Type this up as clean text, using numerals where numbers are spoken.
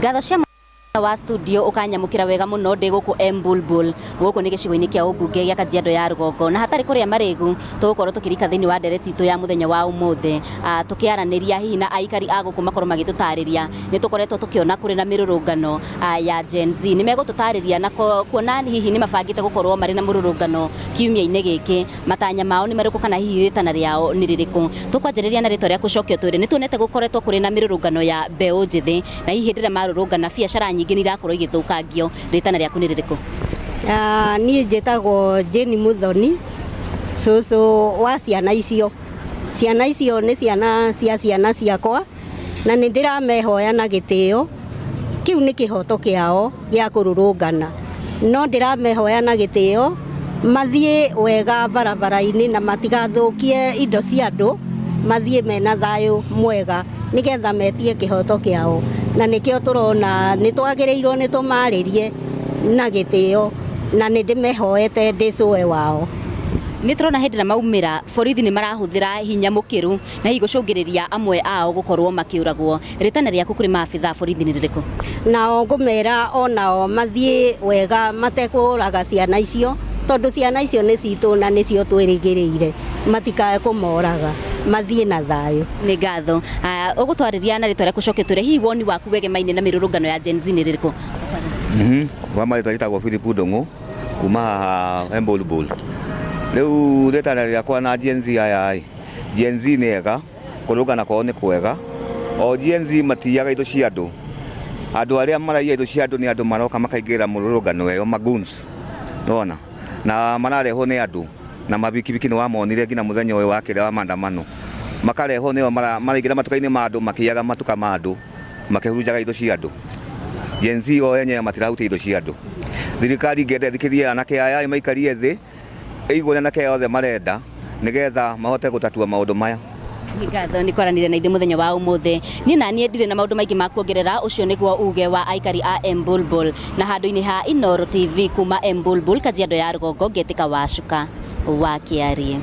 Ngatho cia wa studio ũkanyamũkĩra wega mũno ndĩ gũkũ Embulbul. Gũkũ nĩ gĩcigo-inĩ kĩa ũmbunge gĩa Kajiado ya rũgongo, na hatarĩ kũrĩa marĩgu tũgũkorwo tũkĩrika thĩinĩ wa ndereti itũ ya mũthenya wa ũmũthĩ, tũkĩaranĩria hihi na aikari a gũkũ makorwo magĩtũtarĩria. Nĩ tũkoretwo tũkĩona kũrĩ na mĩrũrũngano ya Gen Z. Nĩ megũtũtarĩria na kuona hihi nĩ mabangĩte gũkorwo marĩ na mũrũrũngano kiumia-inĩ gĩkĩ, matanya mao nĩ marĩkũ kana hihi rĩtana rĩao nĩ rĩrĩkũ. Tũkwanjĩrĩria na rĩtwa rĩaku ũcoke ũtwĩre, nĩ tuonete gũkoretwo kũrĩ na mĩrũrũngano ya mbeũ njĩthĩ, na hihi hĩndĩ ĩrĩa marũrũngana biacara nyingĩ nĩ irakorwo igĩthũkangio, rĩtana rĩaku nĩ rĩrĩkũ? Niĩ njĩtagwo Jane Muthoni, cũcũ wa ciana icio. Ciana icio nĩ ciana cia ciana ciakwa, na nĩ ndĩramehoya na gĩtĩo, kĩu nĩ kĩhoto kĩao gĩa kũrũrũngana. No ndĩramehoya na gĩtĩo, mathiĩ wega barabara-inĩ na matigathũkie indo cia andũ, mathiĩ mena thayũ mwega nĩgetha metie kĩhoto kĩao. Na nĩkĩo tũrona nĩ twagĩrĩirwo nĩ tũmarĩrie na gĩtĩo, na nĩ ndĩmehoete ndĩ cũwe wao. Nĩ tũrona hĩndĩ ĩrĩa maumĩra borithi nĩ marahũthĩra hinya mũkĩru na hihi gũcũngĩrĩria amwe ao gũkorwo makĩũragwo. Rĩtana rĩaku kũrĩ maabitha a borithi nĩ rĩrĩkũ? Nao ngũmera onao mathiĩ wega matekũraga ciana icio, tondũ ciana icio nĩ citũ na nĩcio twĩrĩgĩrĩire, matikae kũmoraga, mathiĩ na thayũ. Nĩ ngatho. Ũgũtwarĩria na rĩtwa rĩaku ũcoke ũtwĩre hihi woni waku wegemaine na mĩrũrũngano ya Gen Z nĩ rĩrĩkũ? Kwa marĩtwa njĩtagwo Philip Ndung'u kuma haha Embulbul. Rĩu rĩtana rĩakwa na Gen Z aya ĩ, Gen Z nĩ ega, kũrũrũngana kwao nĩ kwega. O Gen Z matiiyaga indo cia andũ. Andũ arĩa maraiya indo cia andũ nĩ andũ maroka makaingĩrĩra mũrũrũngano ĩyo ma goons. Nĩwona? Na mararehwo nĩ andũ na mabikibiki nĩ wamonire nginya mũthenya ũyũ wa kĩrĩa wa maandamano. Makarehwo nĩo maraingĩra matuka-inĩ ma andũ makĩiyaga matuka ma andũ makĩhurunjaga indo cia andũ. Gen Z o enyewe matirahutia indo cia andũ. Thirikari ingĩenda ĩthikĩrĩrie anake aya ĩmaikarie thĩ, ĩigue ũrĩa anake aya othe marenda nĩgetha mahote gũtatua maũndũ maya. Nĩ ngatho nĩ kwaranĩria na ithuĩ mũthenya wa ũmũthĩ. Niĩ na niĩ ndirĩ na maũndũ maingĩ ma kuongerera. Ũcio nĩguo uge wa aikari a Embulbul. Na handũ-inĩ ha Inooro TV kuma Embulbul, Kajiado ya rũgongo, ngetĩka Wacuka wa Kĩariĩ.